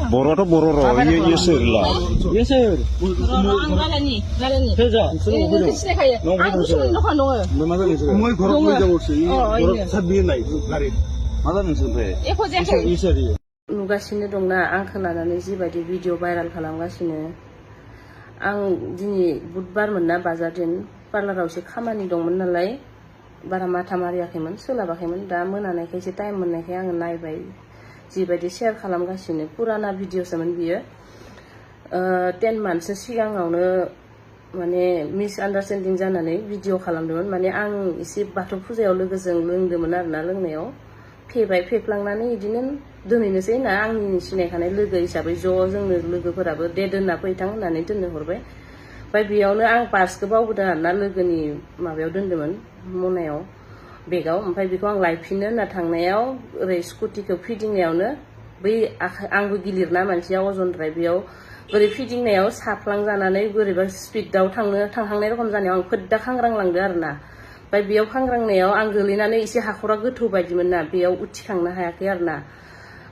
Boro boro ro yesir lah. Yesir. नुगासिनो दंना आं खोनानानै जिबायदि भिडिअ भाइराल खालामगासिनो आं दिनै बुधबारमोन ना बाजार दिन पार्लाराव एसे खामानि दंमोन नालाय बारा माथा मारियाखैमोन सोलाबाखैमोन दा मोनानायखाय एसे टाइम मोननायखाय आङो नायबाय जिबायदि शेयार खालामगासिनो पुराना भिडिअसोमोन बियो 10 मान्थसो सिगाङावनो माने मिसआन्डारस्टेन्डिं जानानै भिडिअ खालामदोंमोन माने आं एसे बाथौ फुजायाव लोगोजों लोंदोंमोन आरोना लोंनायाव फेबाय फेफ्लांनानै बिदिनो दोनहैनोसै ना आंनि सिनायखानाय लोगो हिसाबै जोंनो लोगोफोराबो दे दोनना फैथां होननानै दोननो हरबाय ओमफ्राय बेयावनो आं पार्सखौ बावबोदों आरोना लोगोनि माबायाव दोनदोंमोन मनायाव बेगाव ओमफ्राय बेखौ आं लायफिननो होनना थांनायाव ओरै स्कुटिखौ फिदिंनायावनो बै आंबो गिलिरना मानसिया अजनद्राय बेयाव बोरै फिदिंनायाव साफ्लांजानानै बोरैबा स्पिडआव थांहांनाय रखम जानायाव आं फोद्दा खांग्रांलांदो आरोना ओमफ्राय बेयाव खांग्रांनायाव आं गोलैनानै एसे हाखरा गोथौ बायदिमोन ना बेयाव उथिखांनो हायाखै आरोना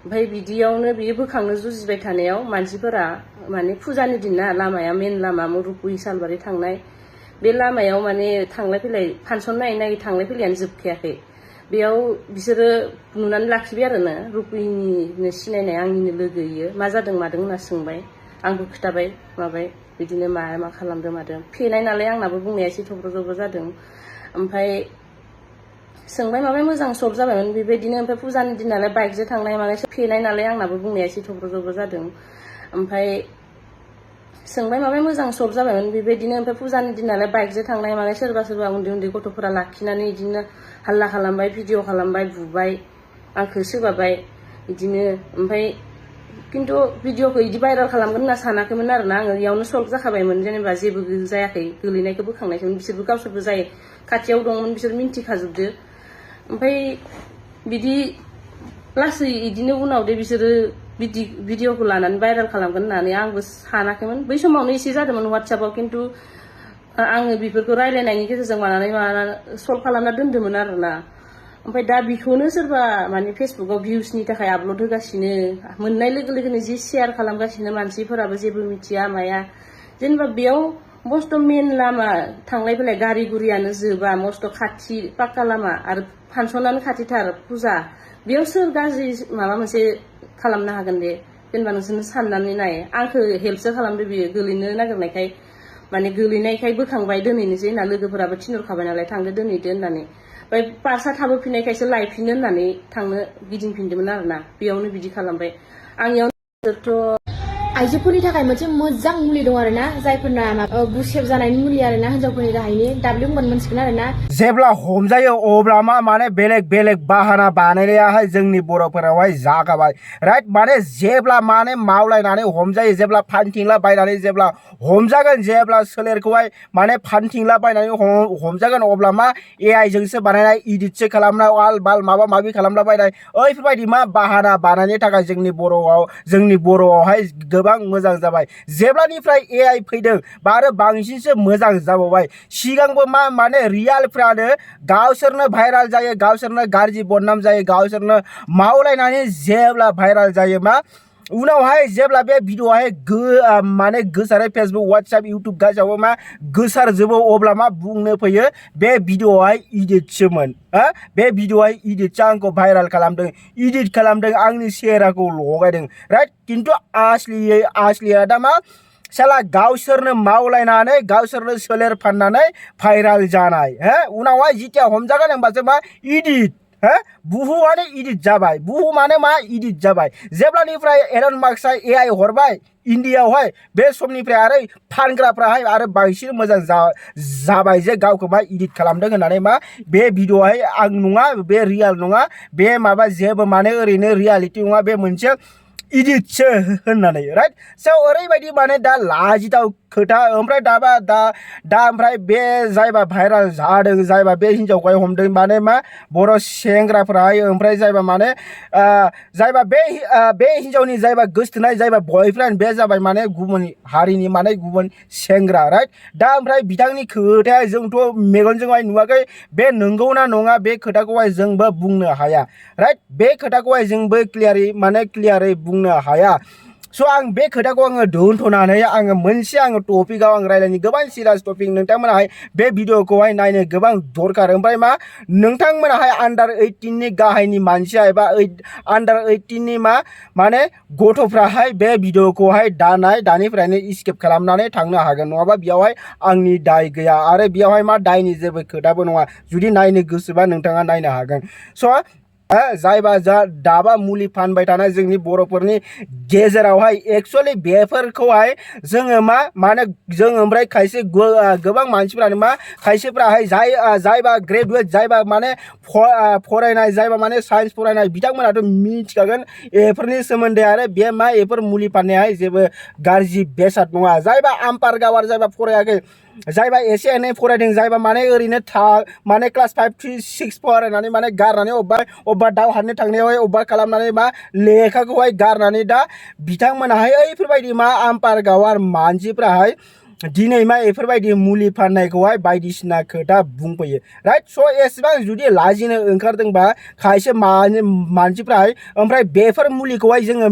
ओमफ्राय बिदियावनो बियो बोखांनो जुजिबाय थानायाव मानसिफोरा माने फुजानि दिन ना लामाया मेन लामा मुरुपुइ सालबारि थांनाय बे लामायाव माने थांलाय फैलाय फांसन नायै थांलाय फैलायानो जोबखायाखै बेयाव बिसोरो नुनानै लाखिबाय आरोना रुपुइनिनो सिनायनाय आंनिनो लोगो इयो मा जादों मादों होनना सोंबाय आंबो खिथाबाय माबाय बिदिनो मा खालामदों मादों फेनाय नालाय आंनाबो बुंनाया एसे थब्र' जब्र जादों ओमफ्राय सोंबाय माबाय मोजां सल्भ जाबायमोन बेबायदिनो ओमफ्राय फुजानि दिन नालाय बाइकजों थांनाय मानाय फेनाय नालाय आंनाबो बुंनाया एसे थब्र' जब्र जादों ओमफ्राय सोंबाय माबाय मोजां सल्भ जाबायमोन बेबायदिनो ओमफ्राय फुजानि दिन नालाय बाइकजों थांनाय मानाय सोरबा उन्दै उन्दै गथ'फोरा लाखिनानै बिदिनो हाल्ला खालामबाय भिडिअ खालामबाय बुबाय आंखौ सोबाबाय बिदिनो ओमफ्राय खिन्थु भिडिअखौ बिदि भाइराल खालामगोन होनना सानाखैमोन आरोना आङो इयावनो सल्भ जाखाबायमोन जेनेबा जेबो जायाखै गोलैनायखौ बोखांनायखौमोन बिसोरबो गावसोरबो जाय खाथियाव दंमोन बिसोर मिन्थिखाजोबदो ओमफ्राय बिदि लासै बिदिनो उनाव दे बिसोरो भिडिअखौ लानानै भाइराल खालामगोन होननानै आंबो सानाखैमोन बै समावनो एसे जादोंमोन वाट्सएपआव खिन्थु आङो बेफोरखौ रायलायनायनि गेजेरजों मानानै सल्भ खालामना दोन्दोंमोन आरोना ओमफ्राय दा बेखौनो सोरबा माने फेसबुकआव भिउसनि थाखाय आपलड होगासिनो मोननाय लोगो लोगोनो जि शेयार खालामगासिनो मानसिफोराबो जेबो मिथिया माया जेनेबा बेयाव मस्त' मेन लामा थांलाय फैलाय गारि गुरियानो जोबा मस्त' खाथि पाक्का लामा आरो फांसनानो खाथिथार फुजा बेयाव सोर गाज्रि माबा मोनसे खालामनो हागोन दे जेनेबा नोंसोरनो साननानै नाय आंखौ हेल्पसो खालामदो बियो गोलैनो नागिरनायखाय माने गोलैनायखाय बोखांबाय दोनहैनोसै होनना लोगोफोराबो थिनहरखाबाय नालाय थांदो दोनहैदो होननानै ओमफ्राय पार्सआ थाबोफिननायखायसो लायफिनो होननानै थांनो गिदिंफिनदोंमोन आरोना बेयावनो बिदि खालामबाय आं इयावथ' आइजोफोरनि थाखाय मोनसे मोजां मुलि दं आरोना जायफोरना गुसेब जानायनि मुलि आरोना हिनजावफोरनि थाखायनि दाब्लिउ होनबानो मोनसिगोन आरोना जेब्ला हमजायो अब्ला माने बेलेग बाहाना बानायनायाहाय जोंनि बर'फोरावहाय जागाबाय राइट माने जेब्ला माने मावलायनानै हमजायो जेब्ला फानथिंला बायनानै जेब्ला हमजागोन जेब्ला सोलेरखौहाय माने फानथिंला बायनानै हमजागोन अब्ला मा AI जोंसो बानायनाय इडिटसो खालामनाय आल बाल माबा माबि खालामला बायनाय ओइफोरबायदि मा बाहाना बानायनो थाखाय जोंनि बर'आवहाय गोबां मोजां जाबाय जेब्लानिफ्राय AI फैदों आरो बांसिनसो मोजां जाबावबाय सिगांबो माने रियेलफ्रानो गावसोरनो भाइराल जायो गावसोरनो गाज्रि बदनाम जायो गावसोरनो मावलायनानै जेब्ला भाइराल जायो मा उनावहाय जेब्ला बे भिडिअआहाय माने गोसारो फेसबुक वाट्सएप इउटुब गासैयावबो मा गोसारजोबो अब्ला मा बुंनो फैयो बे भिडिअआहाय इडिटसोमोन बे भिडिअआहाय इडिटसो आंखौ भाइराल खालामदों इडिट खालामदों आंनि चेहराखौ लगायदों राइट खिन्थु आसलिया दा मा साला गावसोरनो मावलायनानै गावसोरनो सोलेर फाननानै भाइराल जानाय उनावहाय जिथिया हमजागोन होनबासो मा इडिट बुहुमानो इडिट जाबाय बुहुमानो मा इडिट जाबाय जेब्लानिफ्राय एलन मास्कआ AI हरबाय इन्डियाआवहाय बे समनिफ्राय आरो फानग्राफ्राहाय आरो बांसिन मोजां जाबाय जे गावखौ मा इडिट खालामदों होननानै मा बे भिडिअआहाय आं नङा बे रियेल नङा बे माबा जेबो माने ओरैनो रियेलिटि नङा बे मोनसे इडिटसो होननानै राइट स' ओरैबायदि माने दा लाजिथाव खोथा ओमफ्राय दा ओमफ्राय बे जायबा भाइराल जादों जायबा बे हिन्जावखौहाय हमदों माने मा बर' सेंग्राफोराहाय ओमफ्राय जायबा माने जायबा बे हिन्जावनि जायबा गोसथोनाय जायबा बयफ्रेन्ड बे जाबाय माने गुबुन हारिनि माने गुबुन सेंग्रा राइट दा ओमफ्राय बिथांनि खोथाया जोंथ' मेगनजोंहाय नुवाखै बे नंगौना नङा बे खोथाखौहाय जोंबो बुंनो हाया राइट बे खोथाखौहाय जोंबो क्लियारै बुंनो हाया स' आं बे खोथाखौ आङो दोनथ'नानै आङो मोनसे टपिकआव आं रायलायनो गोबां सिरियास टपिक नोंथांमोनाहाय बे भिडिअखौहाय नायनो गोबां दरकार ओमफ्राय मा नोंथांमोनाहाय आन्डार 18नि गाहायनि मानसिया एबा आन्डार 18नि माने गथ'फ्राहाय बे भिडिअखौहाय दानिफ्रायनो स्किप खालामनानै थांनो हागोन नङाबा बेयावहाय आंनि दाय गैया आरो बेयावहाय मा दायनि जेबो खोथाबो नङा जुदि नायनो गोसोबा नोंथाङा नायनो हागोन स' जायबा दाबा मुलि फानबाय थानाय जोंनि बर'फोरनि गेजेरावहाय एक्चुअलि बेफोरखौहाय जोङो माने जों ओमफ्राय खायसे गोबां मानसिफ्रानो खायसेफ्राहाय जायबा ग्रेजुवेट जायबा माने फरायनाय जायबा माने साइन्स फरायनाय बिथांमोनाथ' मिथिखागोन बेफोरनि सोमोन्दै आरो बे बेफोर मुलि फाननायाहाय जेबो गाज्रि बेसाद नङा जायबा आम्पार गावार जायबा फरायाखै जायबा एसे एनै फरायदों जायबा माने ओरैनो माने क्लास 5 3 6 फरायनानै माने गारनानै अबेबा दाव हारनो थांनायावहाय अबेबा खालामनानै लेखाखौहाय गारनानै दा बिथांमोनाहाय ओइफोरबायदि आम्पार गावार मानसिफ्राहाय दिनै बेफोरबायदि मुलि फाननायखौहाय बायदिसिना खोथा बुंफैयो राइट स' एसेबां जुदि लाजिनो ओंखारदोंबा खायसे मानसिफ्राहाय ओमफ्राय बेफोर मुलिखौहाय जोङो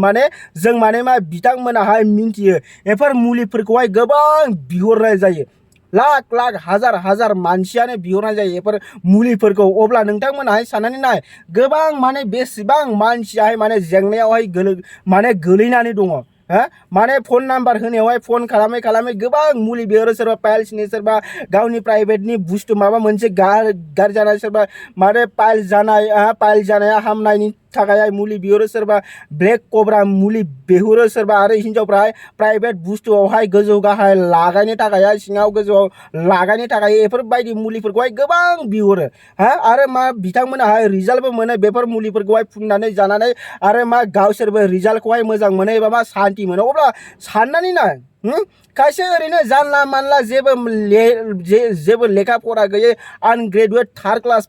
माने बिथांमोनाहाय मिन्थियो बेफोर मुलिफोरखौहाय गोबां बिहरनाय जायो लाख हाजार मानसियानो बिहरनाय जायो बेफोर मुलिफोरखौ अब्ला नोंथांमोनाहाय साननानै नाय गोबां माने बेसेबां मानसियाहाय माने जेंनायावहाय गोलैनानै दङ माने फन नाम्बार होनायावहाय फन खालामै गोबां मुलि बिहरो सोरबा पाइल्सनि सोरबा गावनि प्राइभेटनि बुस्थु माबा मोनसे गाज्रि जानाय सोरबा माने पाइल्स जानाया हामनायनि थाखाय मुलि बिहरो सोरबा ब्लेक कब्रा मुलि बिहरो सोरबा आरो हिन्जावफ्राहाय प्राइभेट बुस्थुआवहाय गोजौ गाहाय लागायनो थाखाय सिङाव गोजौआव लागायनो थाखाय बेफोरबायदि मुलिफोरखौहाय गोबां बिहरो आरो बिथांमोनाहाय रिजाल्टबो मोनो बेफोर मुलिफोरखौहाय फुननानै जानानै आरो गावसोरबो रिजाल्टखौहाय मोजां मोनो एबा सान्ति मोनो अब्ला साननानै नाय खायसे ओरैनो जानला मानला जेबो लेखा फरा गैयै आनग्रेजुवेट थार्ड क्लास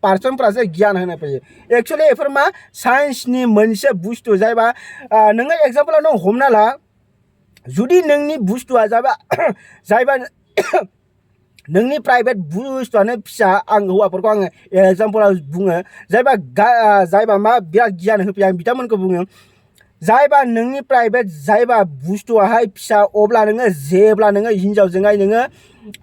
पार्सनफ्रासो गियान होनो फैयो एक्चुअलि बेफोर साइन्सनि मोनसे बुस्थु जायबा नोङो एग्जाम्पलाव नों हमना ला जुदि नोंनि बुस्थुआ जायबा नोंनि प्राइभेट बुस्थुआनो फिसा आं हौवाफोरखौ आङो एग्जाम्पलाव बुङो जायबा बिराद गियान होफैयो आं बिथांमोनखौ बुङो जायबा नोंनि प्राइभेट जायबा बुस्थुआहाय फिसा अब्ला नोङो जेब्ला नोङो हिन्जावजोंहाय नोङो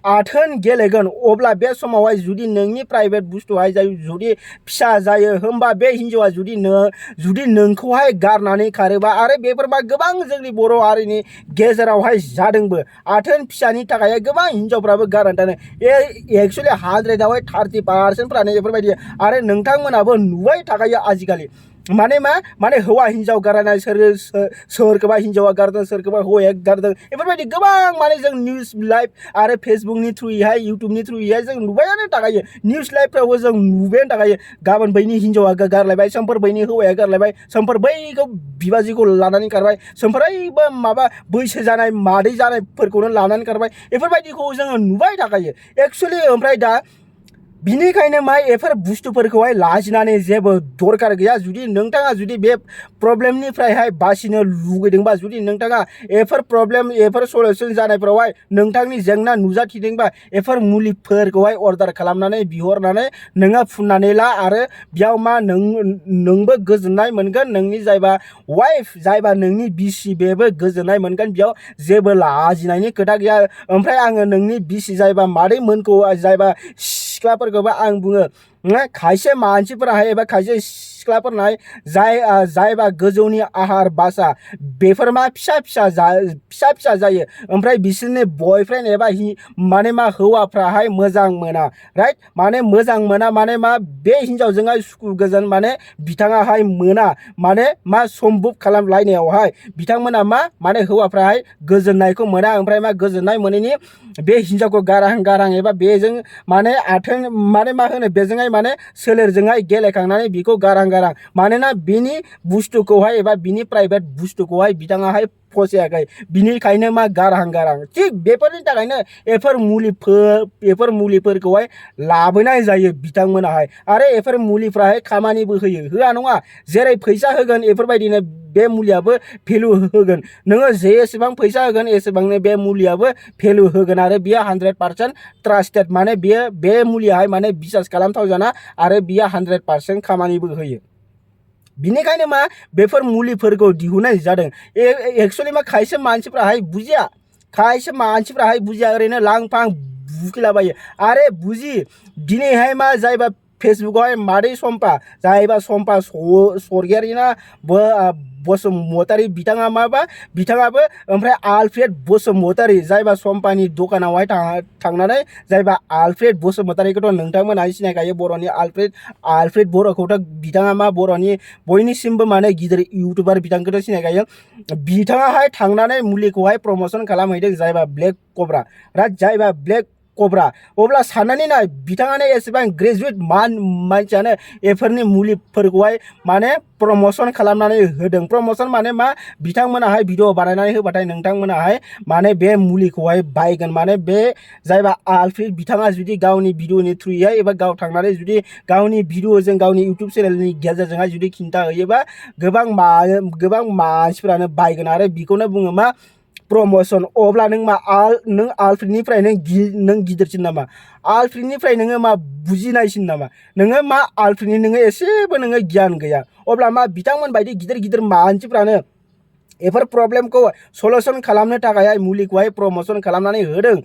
आथोन गेलेगोन अब्ला बे समावहाय जुदि नोंनि प्राइभेट बुस्थुआहाय जुदि फिसा जायो होमबा बे हिन्जावा जुदि नोंखौहाय गारनानै खारोबा आरो बेफोर गोबां जोंनि बर' हारिनि गेजेरावहाय जादोंबो आथोन फिसानि थाखाय गोबां हिन्जावफ्राबो गारनानै थानो एक्चुअलि 100आवहाय 30% बेफोरबायदि आरो नोंथांमोनाबो नुबाय थाखायो आजिखालि माने हौवा हिन्जाव गारनाय सोरखौबा हिन्जावा गारदों सोरखौबा हौवाया गारदों बेफोरबायदि गोबां माने जों निउस लाइभ आरो फेसबुकनि थ्रुयैहाय इउटुबनि थ्रुयैहाय जों नुबायानो थाखायो निउस लाइभफ्रावबो जों नुबायानो थाखायो गाबोन बैनि हिन्जावा गारलायबाय समफोर बैनि हौवाया गारलायबाय समफोर बैखौ बिबाजैखौ लानानै खारबाय समफोर बैसो जानाय मादै जानायफोरखौनो लानानै खारबाय बेफोरबायदिखौ जोङो नुबाय थाखायो एक्चुअलि ओमफ्राय दा बिनिखायनो बेफोर बुस्थुफोरखौहाय लाजिनानै जेबो दरकार गैया जुदि नोंथाङा जुदि बे प्रब्लेमनिफ्रायहाय बासिनो लुगैदोंबा जुदि नोंथाङा बेफोर सल्युसन जानायफोरावहाय नोंथांनि जेंना नुजाथिदोंबा बेफोर मुलिफोरखौहाय अर्डार खालामनानै बिहरनानै नोङो फुननानै ला आरो बेयाव नोंबो गोजोननाय मोनगोन नोंनि जायबा वाइफ जायबा नोंनि बिसि बेबो गोजोननाय मोनगोन बेयाव जेबो लाजिनायनि खोथा गैया ओमफ्राय आङो नोंनि बिसि जायबा मादैमोनखौ जायबा सिख्लाफोरखौबो आं बुङो खायसे मानसिफोराहाय एबा खायसे सिख्लाफोरनाहाय जायबा गोजौनि आहार बासा बेफोर फिसा जायो ओमफ्राय बिसोरनि बयफ्रेन्ड एबा हौवाफ्राहाय मोजां मोना राइट मोजां मोना बे हिन्जावजोंहाय सुखु गोजोन बिथाङाहाय मोना सम्भब खालामलायनायावहाय बिथांमोना हौवाफ्राहाय गोजोननायखौ मोना ओमफ्राय गोजोननाय मोनैनि बे हिन्जावखौ गारां एबा बेजों आथोन बेजोंहाय सोलेरजोंहाय गेलेखांनानै बिखौ गारां गारां मानोना बिनि बुस्थुखौहाय एबा बिनि प्राइभेट बुस्थुखौहाय बिथाङाहाय फसायाखै बिनिखायनो मा गारहां थिग बेफोरनि थाखायनो बेफोर मुलिफोरखौहाय लाबोनाय जायो बिथांमोनाहाय आरो बेफोर मुलिफ्राहाय खामानिबो होआ नङा जेरै फैसा होगोन बेफोरबायदिनो बे मुलियाबो भेलु होगोन नोङो जेसेबां फैसा होगोन एसेबांनो बे मुलियाबो भेलु होगोन आरो बियो 100% ट्रास्टेड माने बे मुलियाहाय माने बिसास खालामथाव जाना आरो बियो 100% खामानिबो होयो बिनिखायनो मा बेफोर मुलिफोरखौ दिहुननाय जादों एक्चुअली मा खायसे मानसिफ्राहाय बुजिया ओरैनो लांफां बुखिलाबायो आरे बुजि दिनैहाय मा जायबा फेसबुकआवहाय मादै सम्पा जायबा सम्पा सरगियारि ना बसुमतारी बिथाङाबो ओमफ्राय आलफ्रेड बसुमतारी जायबा सम्पानि दखानावहाय थांनानै जायबा आलफ्रेड बसुमतारीखौथ' नोंथांमोनहा सिनायखायो बर'नि आलफ्रेड बर'खौथ' बिथाङा मा बर'नि बयनिसिमबो माने गिदिर इउटुबार बिथांखौथ' सिनायखायो बिथाङाहाय थांनानै मुलिखौहाय प्रमोसन खालामहैदों जायबा ब्लेक कब्रा अब्ला साननानै नाय बिथाङानो एसेबां ग्रेजुवेट मानसियानो बेफोरनि मुलिफोरखौहाय माने प्रमोसन खालामनानै होदों प्रमोसन माने मा बिथांमोनाहाय भिडिअ बानायनानै होबाथाय नोंथांमोनाहाय माने बे मुलिखौहाय बायगोन माने बे जायबा आलफ्रेड बिथाङा जुदि गावनि भिडिअनि थ्रुयैहाय एबा गाव थांनानै जुदि गावनि भिडिअजों गावनि इउटुब चेनेलनि गेजेरजोंहाय जुदि खिन्था होयोबा गोबां मानसिफोरानो बायगोन आरो बेखौनो बुङो मा प्रमोसन अब्ला नों आलफ्रेडनिफ्राय नों गिदिरसिन नामा आलफ्रेडनिफ्राय नोङो मा बुजिनायसिन नामा नोङो मा आलफ्रेडनि नोङो एसेबो नोङो गियान गैया अब्ला मा बिथांमोन बायदि गिदिर मानसिफ्रानो बेफोर प्रब्लेमखौ सल्युसन खालामनो थाखाय मुलिखौहाय प्रमोसन खालामनानै होदों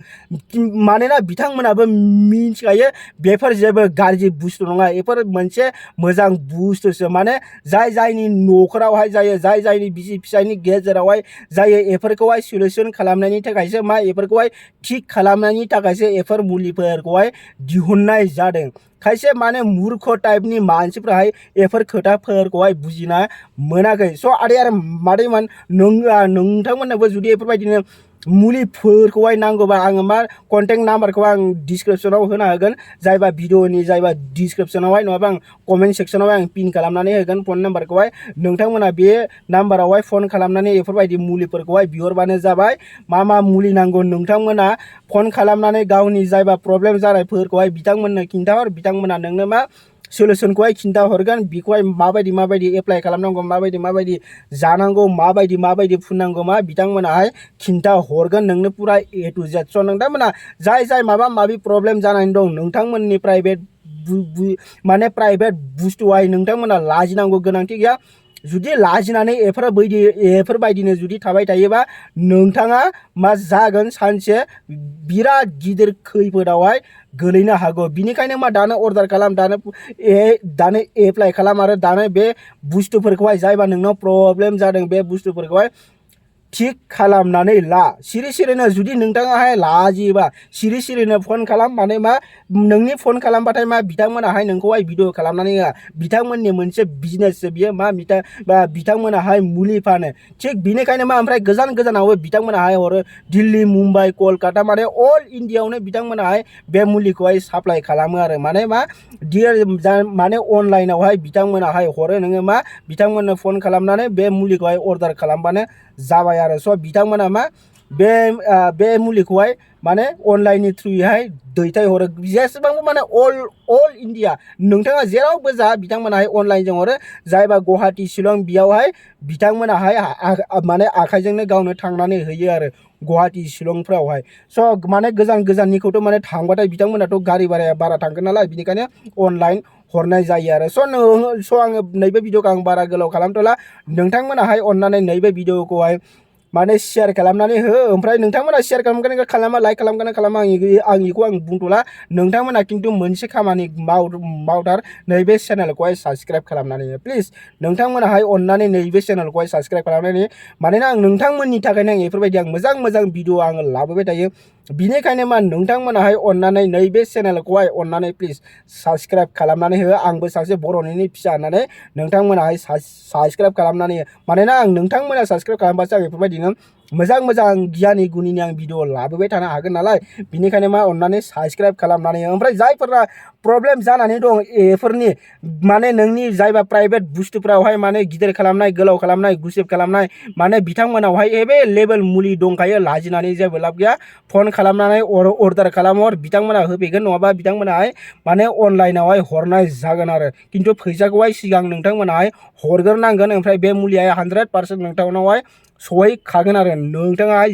मानोना बिथांमोनाबो मिथिखायो बेफोर जेबो गाज्रि बुस्थु नङा बेफोर मोनसे मोजां बुस्थुसो माने जायनि न'खरावहाय जायो जायनि बिसि फिसायनि गेजेरावहाय जायो बेफोरखौहाय सल्युसन खालामनायनि थाखायसो मा बेफोरखौहाय थिग खालामनायनि थाखायसो बेफोर मुलिफोरखौहाय दिहुननाय जादों खायसे माने मूर्ख टाइपनि मानसिफ्राहाय बेफोर खोथाफोरखौहाय बुजिना मोनाखै स' आदै आरो मादैमोन नोंथांमोननोबो जुदि बेफोरबायदिनो मुलिफोरखौहाय नांगौबा आङो मा कन्टेक्ट नाम्बारखौ आं डिसक्रिपसनाव होना होगोन जायबा भिडिअनि जायबा डिसक्रिपसनावहाय नङाबा आं कमेन्ट सेक्सनावहाय आं पिन खालामनानै होगोन फन नाम्बारखौहाय नोंथांमोना बे नाम्बारावहाय फन खालामनानै बेफोरबायदि मुलिफोरखौहाय बिहरबानो जाबाय मा मुलि नांगौ नोंथांमोना फन खालामनानै गावनि जायबा प्रब्लेम जानायफोरखौहाय बिथांमोननो खिन्थाहर बिथांमोना नोंनो मा सल्युसनखौहाय खिन्था हरगोन बेखौहाय माबायदि एप्लाइ खालामनांगौ माबायदि जानांगौ माबायदि फुननांगौ मा बिथांमोनाहाय खिन्था हरगोन नोंनो पुरा ए टु जेड स' नोंथांमोना जाय माबा माबि जानानै दं नोंथांमोननि प्राइभेट बुस्थुहाय नोंथांमोना लाजिनांगौ गोनांथि गैया जुदि लाजिनानै एफोरबायदिनो जुदि थाबाय थायोबा नोंथाङा मा जागोन सानसे बिराद गिदिर खैफोदावहाय गोलैनो हागौ बिनिखायनो मा दानो अर्डार खालाम दानो एप्लाइ खालाम आरो दानो बे बुस्थुफोरखौहाय जायबा नोंनाव प्रब्लेम जादों बे बुस्थुफोरखौहाय थिग खालामनानै ला सिरिनो जुदि नोंथाङाहाय लाजियोबा सिरिनो फन खालाम माने मा नोंनि फन खालामबाथाय मा बिथांमोनाहाय नोंखौहाय भिडिअ खालामनानै होआ बिथांमोननि मोनसे बिजनेससो बियो मा बिथांमोनाहाय मुलि फानो थिग बिनिखायनो मा ओमफ्राय गोजानावबो बिथांमोनाहाय हरो दिल्ली मुम्बाइ कलकाता माने अल इन्डियायावनो बिथांमोनाहाय बे मुलिखौहाय साप्लाइ खालामो आरो माने मा माने अनलाइनावहाय बिथांमोनाहाय हरो नोङो मा बिथांमोननो फन खालामनानै बे मुलिखौहाय अर्डार खालामबानो जाबाय आरो स' बिथांमोना मा बे मुलिखौहाय माने अनलाइननि थ्रुयैहाय दैथायहरो जेसेबांबो माने अल इन्डिया नोंथाङा जेरावबो जा बिथांमोनाहाय अनलाइनजों हरो जायबा गुवाहाटि शिलं बेयावहाय बिथांमोनाहाय माने आखाइजोंनो गावनो थांनानै होयो आरो गुवाहाटि शिलंफ्रावहाय स' माने गोजाननिखौथ' माने थांबाथाय बिथांमोनाथ' गारि भाराया बारा थांगोन नालाय बिनिखायनो अनलाइन हरनाय जायो आरो स' आङो नैबे भिडिअखौ आं बारा गोलाव खालामथ'ला नोंथांमोनाहाय अननानै नैबे भिडिअखौहाय माने शेयार खालामनानै हो ओमफ्राय नोंथांमोना शेयार खालामा लाइक खालामा आं बेखौ आं बुंथ'ला नोंथांमोना खिन्थु मोनसे खामानि मावथार नैबे चेनेलखौहाय साबस्क्राइब खालामनानै हो प्लिज नोंथांमोनाहाय अननानै नैबे चेनेलखौहाय साबस्क्राइब खालामनानै मानोना आं नोंथांमोननि थाखायनो आं बेफोरबायदि आं मोजां भिडिअ आङो लाबोबाय थायो बिनिखायनो मा नोंथांमोनाहाय अननानै नैबे चेनेलखौहाय अननानै प्लिज साबस्क्राइब खालामनानै हो आंबो सासे बर'निनो फिसा होननानै नोंथांमोनाहाय साबस्क्राइब खालामनानै हो मानोना आं नोंथांमोना साबस्क्राइब खालामबासो आं बेफोरबायदिनो मोजां मोजां गियानि गुनिनि आं भिडिअ लाबोबाय थानो हागोन नालाय बिनिखायनो मा अननानै साबस्क्राइब खालामनानै ओमफ्राय जायफोरा प्रब्लेम जानानै दं एफोरनि माने नोंनि जायबा प्राइभेट बुस्थुफोरावहाय माने गिदिर खालामनाय गोलाव खालामनाय गुसेब खालामनाय माने बिथांमोनावहाय एभेलेबेल मुलि दंखायो लाजिनानै जेबो लाब गैया फन खालामनानै अर्डार खालामहर बिथांमोना होफैगोन नङाबा बिथांमोनाहाय माने अनलाइनावहाय हरनाय जागोन आरो खिन्थु फैसाखौहाय सिगां नोंथांमोनाहाय हरग्रोनांगोन ओमफ्राय बे मुलिया 100% नोंथांनावहाय सहैखागोन आरो नोंथाङाहाय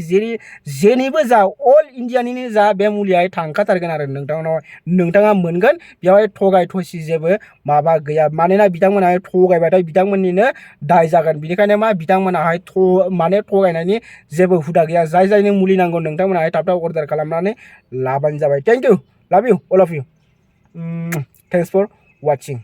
जेनिबो जा अल इन्डियानिनो जा बे मुलियाहाय थांखाथारगोन आरो नोंथाङा मोनगोन बेवहाय थगाय थसि जेबो माबा गैया मानोना बिथांमोनाहाय थगायबाथाय बिथांमोननिनो दाय जागोन बिनिखायनो मा बिथांमोनाहाय माने थगायनायनि जेबो हुदा गैया जायनो मुलि नांगौ नोंथांमोनाहाय थाब थाब अर्डार खालामनानै लाबानो जाबाय thank you love you all of you thanks for वाचिं